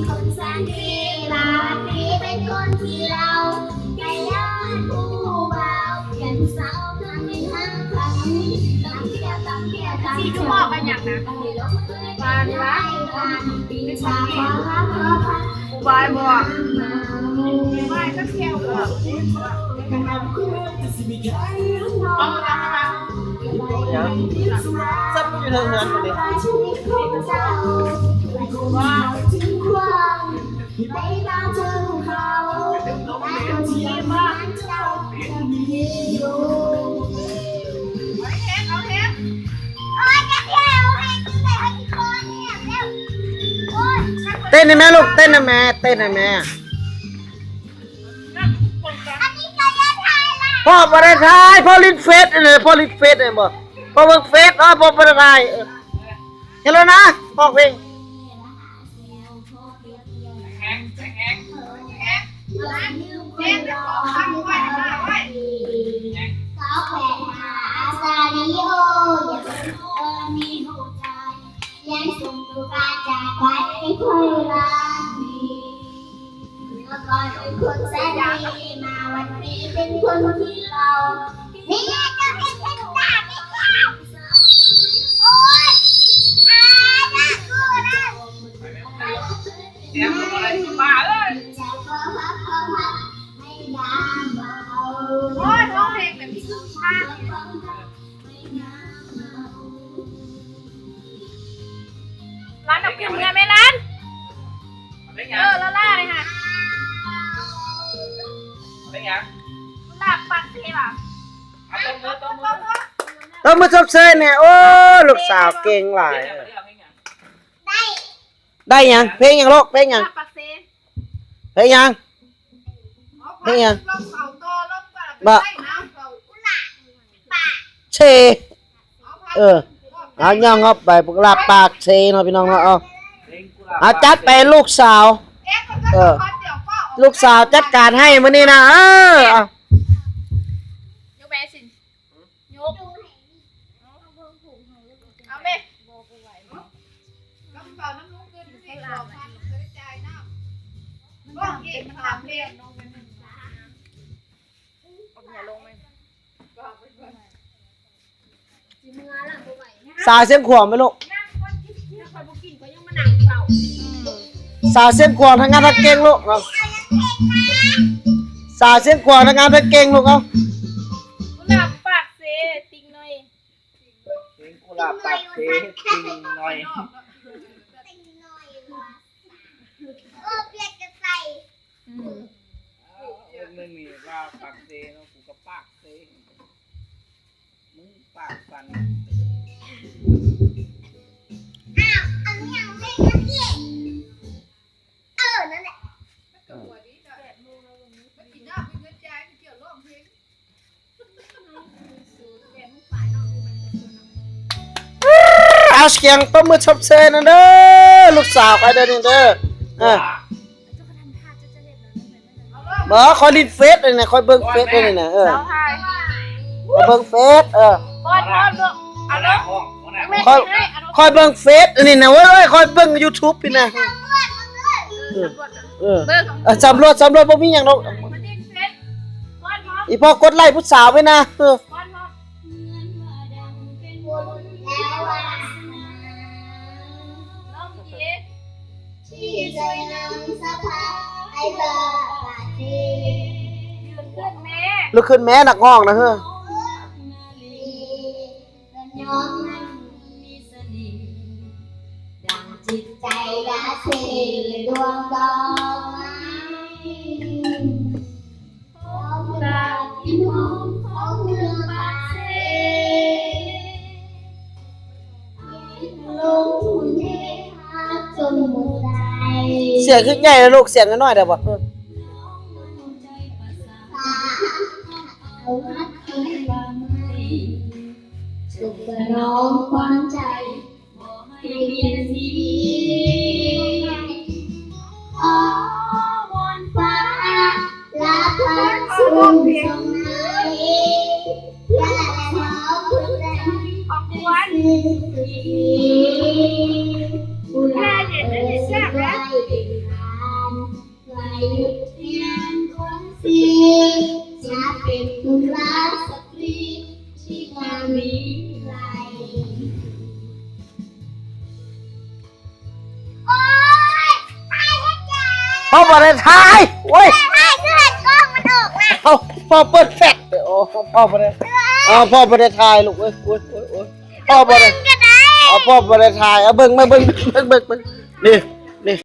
ຄົນສັງເກດວ່າເປັນຄົນຂີ້ເຫຼົ້າ ກະຢ້ານຜູ້ບ່າວ ຢ້ານຜູ້ສາວທຳໃຫ້ຮັກກັນ ຕາມເທື່ອ ຕາມເທື່ອ ຕາມເທື່ອ ຊິດູອອກກັນຫຍັງນະ ວ່ານີ້ວ່າ ເປັນສາວ ຜູ້ບ່າວບໍ່ ຜູ້ບ່າວຈັກແກ້ວບໍ່ ເອົາລະ ສັບຢູ່ເທິງເຮືອນພຸ້ນເດ້ ວ່າ ເຕັ້ນໃຫ້ແມ່ລູກ ເຕັ້ນໃຫ້ແມ່ ເຕັ້ນໃຫ້ແມ່ ພໍ່ບໍ່ໄດ້ຖ່າຍ ພໍ່ຫຼິ້ນເຟສນີ້ ພໍ່ຫຼິ້ນເຟສນີ້ບໍ່ ພໍ່ເບິ່ງເຟສ ເອີ ພໍ່ບໍ່ໄດ້ຖ່າຍ ເອີ ເຮັດແລ້ວນະ ຮ້ອງເພງ. ຫຼານເອົາຂຶ້ນເມືອແມ່ຫຼານ ເປັນຫຍັງ ເອີ ລາລາເລີຍຫະ ເປັນຫຍັງ ລາບປັກເສຫວາ ເອົາຕົບມື ຕົບມື ຕົບມືຊົມເຊີຍແດ່ ໂອ້ ລູກສາວເກັ່ງຫຼາຍ ເປັນຫຍັງ ເປັນຫຍັງ ເພງຫຍັງ ໄດ້ ໄດ້ຫຍັງ ເພງຫຍັງລູກ ເພງຫຍັງ ເພງຫຍັງ ເພງຫຍັງ ບະ ເຊ ເອີ ເອົາ ຍ່ອງເຂົ້າໄປ ພວກລາບປາກເຊເນາະ ພີ່ນ້ອງເນາະ ເອົາ ເອົາ ຈັດໄປລູກສາວ ເອີ ລູກສາວຈັດການໃຫ້ມື້ນີ້ນະ ເອີ ເອົາ ຍົກແມ່ຊິ ຍົກ ເອົາແມ່ ກຳເປົານຳລຸງຂຶ້ນ ສອງພັນ ບໍ່ໄດ້ຈ່າຍນຳ ບອກອີກ ມັນຖາມເລງ ເອົາເບຍລົງແມ່ ຊິເມືອລະ ບໍ່ໄຫວນະ ສາວຊຽງຂວາງໄໝລູກ ນັ່ງກ່ອນ ຂ້ອຍບໍ່ກິນ ຂ້ອຍຍັງມານັ່ງເຝົ້າ ສາວຊຽງຂວາງທັງງາມທັງເກັ່ງລູກ ສາວຊຽງຂວາງທັງງາມທັງເກັ່ງລູກ ເອົາ ກຸຫຼາບປາກເຊ ຕິ່ງໜ້ອຍ ເພງກຸຫຼາບປາກເຊ ຕິ່ງໜ້ອຍ ເອີ ປ່ຽນກັນໃສ່ ອືມ ເອີ ເອີ ມຶງນີ້ວ່າປາກເຊເນາະ ກູກະປາກເຊ ມຶງປາກສັ່ນ ອ້າວ ອັນຫຍັງແມ່ນອັນນີ້ ເອີ ນັ້ນແຫຼະ ມັນກະຫົວດີນະ ມັນກິນນ້ຳເປັນເງິນຈ່າຍ ມັນກຽວຮ້ອງເພງ ເອົາສຽງຕົບມືຊົມເຊີຍນຳເດີ ລູກສາວຂ້ອຍເດີນີ້ເດີ ເອີ ບໍ່ ຂ້ອຍຫຼິ້ນເຟສນີ້ນະ ຂ້ອຍເບິ່ງເຟສນີ້ນະ ເອີ ຂ້ອຍເບິ່ງເຟສ ເອີ ຂ້ອຍ ຂ້ອຍເບິ່ງເຟສນີ້ນະ ເວີ້ຍ ຂ້ອຍເບິ່ງຢູທູບນີ້ນະ ເອີ ເອີ ສຳຫຼວດ ສຳຫຼວດ ບໍ່ມີຫຍັງດອກ ອີພໍ່ກົດໄລ້ຜູ້ສາວໄວ້ນະ ເອີ. ທີ່ຊ່ວຍນຳສະພາຍບາດເຈັບ ລຸກຂຶ້ນແມ່ ນັກຮ້ອງນະເຮີ້ຍ ຍອມມັນມີສະເໜ່ຫ ດັ່ງຈິດໃຈລາເຊ ແລະ ດວງດອກໄມ້ ຂອງການກິນຫອມຂອງເມືອງປາກເຊ ລົງທຸ່ນເທຫາຈົນໝົດໃຈ. ສຽງຄືໃຫຍ່ລະລູກ ສຽງນ້ອຍໆໄດ້ບໍ່? ເອົາຮັກເອົາປາໄມ້ ສົບສະໜອງຂວັນໃຈ ບໍ່ໃຫ້ປ່ຽນສີ ຂໍວອນຟ້າລະພັດຊຸ່ມຊົງໃນ ຢ່າເອົາຄົນໃດໄປຊື້ສຸຂີ ຜູ້ລາເອີຍ ເກັບໄວ້ ພໍ່ບໍ່ໄດ້ຖ່າຍ ໂອ້ຍ ຖ່າຍຄືເຫັນກ້ອງມັນອອກນະ ເອົາ ພໍ່ເປີດແຟລດ ໂອ້ ພໍ່ບໍ່ໄດ້ ເອົາ ພໍ່ບໍ່ໄດ້ຖ່າຍລູກເອີຍ ໂອ້ຍ ໂອ້ຍ ໂອ້ຍ ພໍ່ບໍ່ໄດ້ ເບິ່ງກໍໄດ້ ເອົາ ພໍ່ບໍ່ໄດ້ຖ່າຍ ເອົາ ເບິ່ງ ມາເບິ່ງ ເບິ່ງ ເບິ່ງ ເບິ່ງ ນີ້